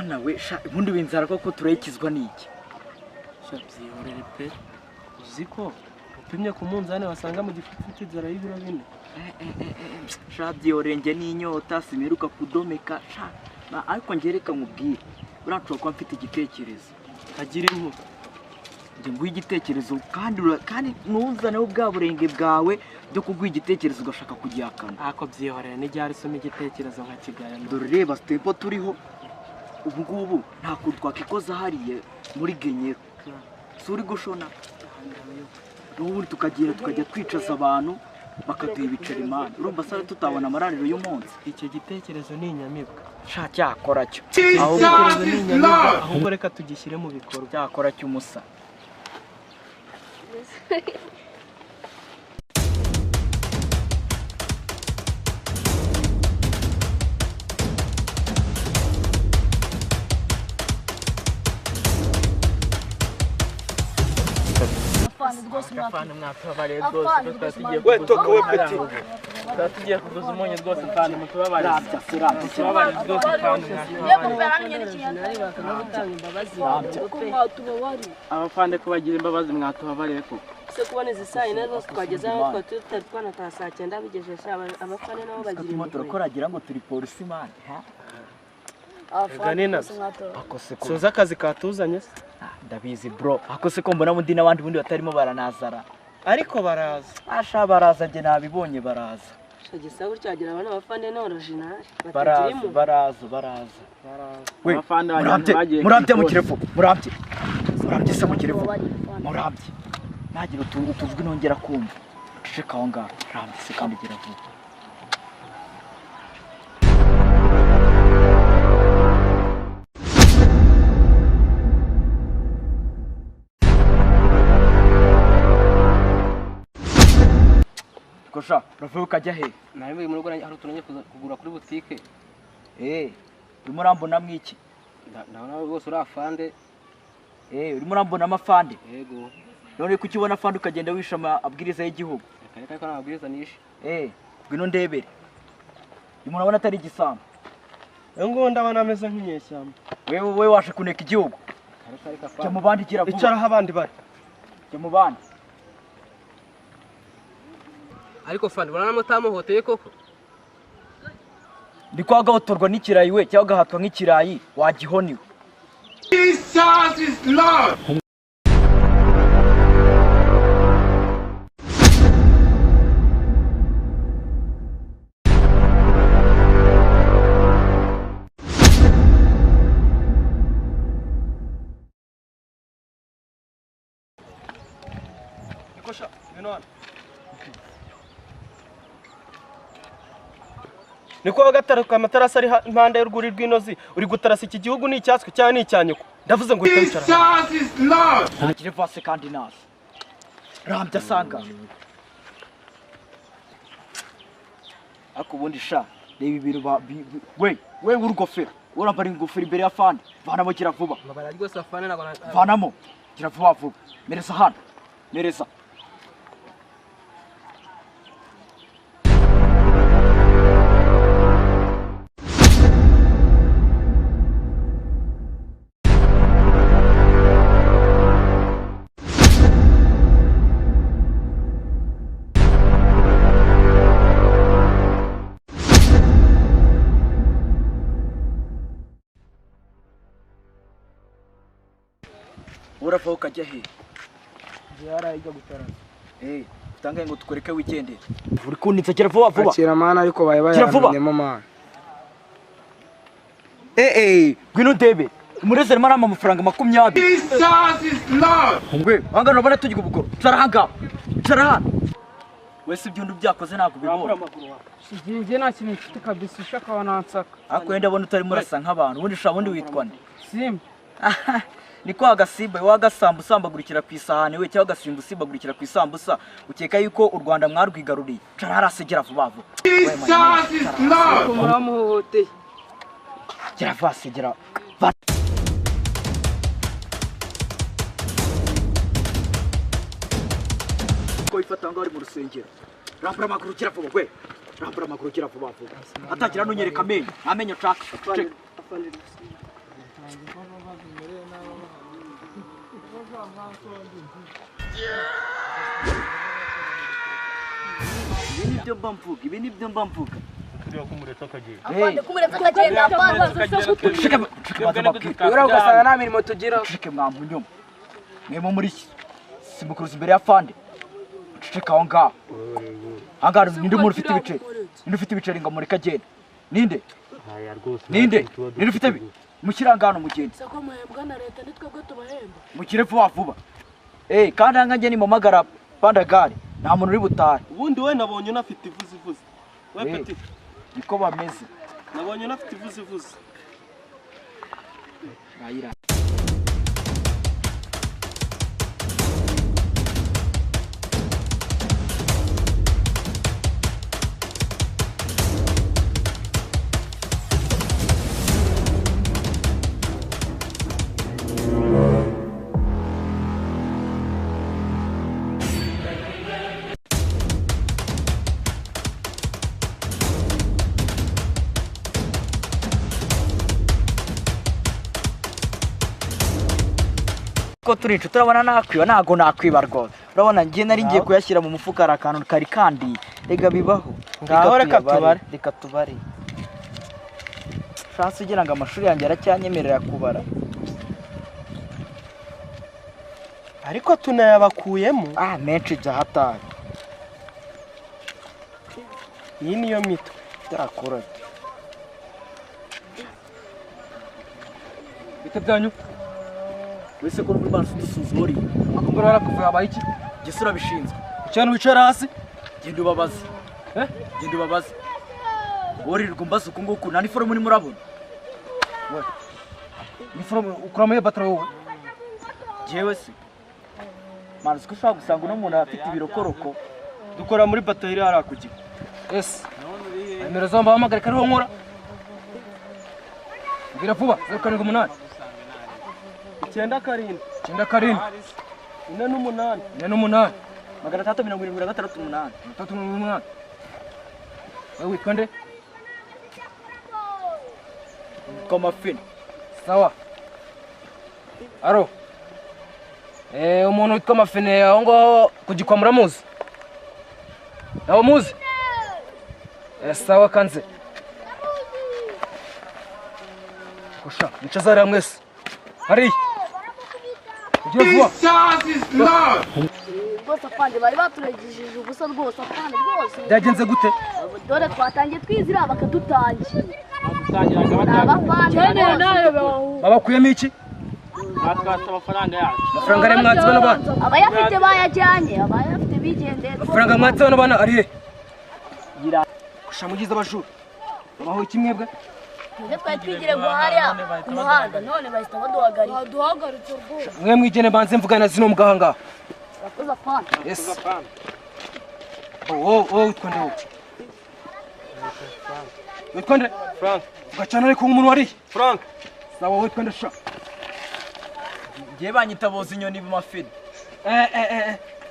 Mana we sha, ubundi w'inzara koko turayikizwa n'iki? Sha byihorere pe. Uzi ko upimye ku munzani wasanga mu gifu ufite inzara y'ibiro 4. Sha byihorere, njye n'inyota simeruka kudomeka sha. Ariko njye reka nkubwire, buriya nshobora kuba mfite igitekerezo. Kagira inkuru. Njye nguhe igitekerezo kandi ntuzaneho bwa burenge bwawe byo kuguha igitekerezo ugashaka kugihakana. Ako byihorere n'iryari usoma igitekerezo nka Kigali. Dore reba tempo turiho ubu ngubu, nta kuntu twakikoza hariya muri Genyero. Si uri gushona? N'ubundi tukagenda tukajya twicaza abantu bakaduha ibiceri imana. Urumva sara tutabona amarariro y'umunsi. Icyo gitekerezo ni inyamibwa. Sha cyakora cyo. Ahubwo ni inyamibwa, ahubwo reka tugishyire mu bikorwa. Cyakora cyo umusa. We toka we petit. Tugiye kuguza umunyu rwose mfana mutubabarire. Abafande kubagira imbabazi mwatubabariye koko. Se kubona izi saa 4 zose twageze aho twari tutari twanataha saa 9 bigejeje abafande nabo bagira impuhwe. Turakora ngo turi polisi man. Soza akazi katuzanye se. Ndabizi bro. Akose ko mbona mundi n'abandi bundi batarimo baranazara. Ariko baraza. Asha baraza nge nabibonye baraza. Shagisa gutya wagira abana bafande na original. Baraza baraza baraza. We abafande murambye mu kirefu, murambye. Murambye se mu kirefu. Murambye. Nagira utujwi nongera kumva. Ceceka aho ngaho. Rambye se kandi gira vuba. Kosha, uravuye ukajya he? Nawe mu rugo hari utuntu kugura kuri butike. Urimo urambona mwiki? Ndabona rwose uri afande. Urimo urambona amafande? Yego. None kuki ubona afande ukagenda wisha amabwiriza y'igihugu? Reka reka amabwiriza nishe. Ngwino ndebere. Urimo urabona atari igisambo. Ngo ndabona ameze nk'inyeshyamba. Wewe waje kuneka igihugu. Reka reka afande. Jya mu bandi gira vuba. Icara aho abandi bari. Jya mu bandi. Ariko fandi urabona mutamuhoteye koko? Ndi kwa gahotorwa n'ikirayi we cyangwa gahatwa nk'ikirayi wagihoniwe. Jesus is Lord. Kosha, ngwino. Niko wagataruka amatarasi ari impande y'urwuri rw'inozi uri gutarasa iki gihugu ni icyatswe cyane ni icyanyuko. Ndavuze ngo uhite wicara. Jesus is Lord. Ntakire vase kandi naza. Rambye asanga. Ariko ubundi sha reba ibintu we we urugofero urambara ingofero imbere ya fande. Vanamo gira vuba. Mabara rwose afande ntabwo vanamo gira vuba vuba. Mereza hano. Mereza. Urava ukajya he? Yarajya gutarasa. Utangaye ngo tukoreke wigendere. Uri kunitsa gira vuba vuba. Akira mana ariko baye bayanamyemo mana. Ngwino ndebe. Umureze arimo arampa amafaranga 20. Jesus is Lord. Ngwe, hanga nabona tugiye ubugoro. Cara hanga. Cara hano. Wese ibyundu byakoze ntabwo bibona. Ngiye nta kintu mfite kabisa ushaka wanansaka. Ariko wenda abona utarimo urasa nk'abantu. Ubundi sha bundi witwa nde? Simba. Ni kwa gasimba wagasamba usambagurikira ku isahani we cyangwa gasimba usimbagurikira ku isambusa ukeka yuko u Rwanda mwarwigaruriye. Cara harasegera vuba vuba. Jesus is Lord. Muramuhoteye. Gira vuba segera. Ko ifata ngo ari mu rusengero. Rambura amaguru gira vuba we. Rambura amaguru gira vuba vuba. Atagira nunyereka amenyo. Amenyo nshaka. Ibi nibyo mba mvuga, ibi nibyo mba mvuga. Turiya kumureta akagenda. Afande kumureta akagenda afande. Ceceke maze mbabwire. Ura ugasanga nta mirimo tugira. Ceceke mwamunyoma. Mwemo muri simukuruza imbere ya afande. Ceceke aho ngaho. Ahangaha ninde umuntu ufite ibiceri? Ninde ufite ibiceri ngo mureke agende? Ninde? Ninde? Ninde ufite bi? Mushyirangano mugende. Sako muhembwa na leta ni twebwe tubahemba. Mukire vuba vuba. Kandi aha njye nimamagara pandagare nta muntu uri butahe. Ubundi we nabonye unafite ivuze ivuze. We petit. Niko bameze. Nabonye unafite ivuze ivuze. Ayira. Ko turi inshuti urabona nakwiba ntago nakwiba rwose. Urabona ngiye nari ngiye kuyashyira mu mufuka hari akantu kari kandi rega bibaho. Ngaho reka tubare. Reka tubare. Chance ugira ngo amashuri yanjye aracyanyemerera kubara. Ariko tunayabakuyemo. Menshi byahatari. Iyi niyo mitwe. Byakora. Bite byanyu? Wese ko muri bantu dusuzuri. Akumbura barakuvuye abaye iki? Gisura bishinzwe. Cyane wicara hasi? Genda ubabaze. Genda ubabaze. Worirwa umbaza uku nguku nta niforume urimo urabona. We. Niforume ukura muri batara wowe. Jewe se. Manzi ko ushobora gusanga uno muntu afite ibirokoroko. Dukora muri batari hariya ku giko. Yes. Nimero zomba bahamagara kariho nkora. Mbwira vuba 078 9 7 9 7 4 8 4 8 376 8 3 8. Wewe witwa nde? Nitwa Mafini. Sawa. Aro. Umuntu witwa Mafini aho ngaho kugikwa muramuzi? Nawe muzi? Sawa kanze. Kusha, nicaza hariya mwese. Hariya. Jesus is Lord. Rwose afande bari baturagishije ubusa rwose afande rwose. Byagenze gute? Dore twatangiye twizira bakadutangira. Babakuyemo iki? Batwatse amafaranga yacu. Amafaranga ari mwatsi bano bana. Abayafite bayajyanye, abayafite bigendeye. Amafaranga mwatsi bano bana ari he? Kusha mugize abajura. Babaho iki mwebwe? Twebwe twari twigire guhariya ku muhanda none bahita baduhagarika. Baduhagaritse rwose. Mwe mwigene banze mvugana zino mbwa ngaha. Urakoze afande. Yes. Oh, witwa nde wowe? Witwa nde? Frank. Ugacana ariko nk'umuntu wariye. Frank. Sawa witwa nde sha? Ngiye banyita boza inyoni mu mafini.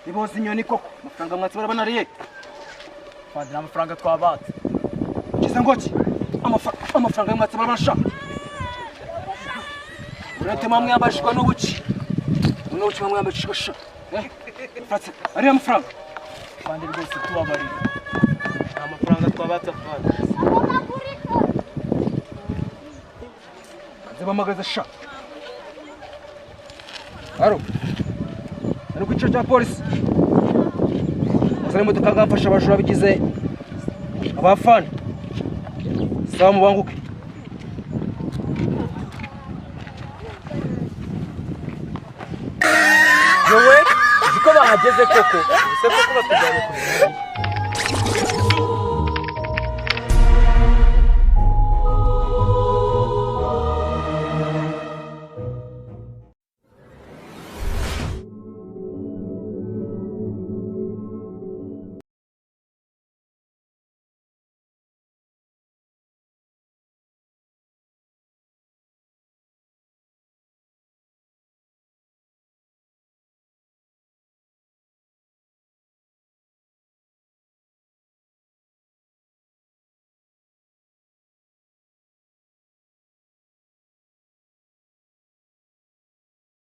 Ni boza inyoni koko. Amafaranga mwatsi barabanariye. Afande nta mafaranga twabatse. Kiza ngoki? Amafaranga mwatsi barabasha. Urete mamwe yabashwa n'ubuki. N'ubuki mamwe yabashwa sha. Fratse, ariya mafaranga. Afande rwose tubabarira. Nta mafaranga twabatse afande. Nzabamagaza sha. Aro. Ari ku cyicaro cya polisi. Uzane imodoka ngamfasha abajura bigize abafana. Sawa mubanguke. Yowe, uzi ko bahageze koko. Ese koko batujyanye ku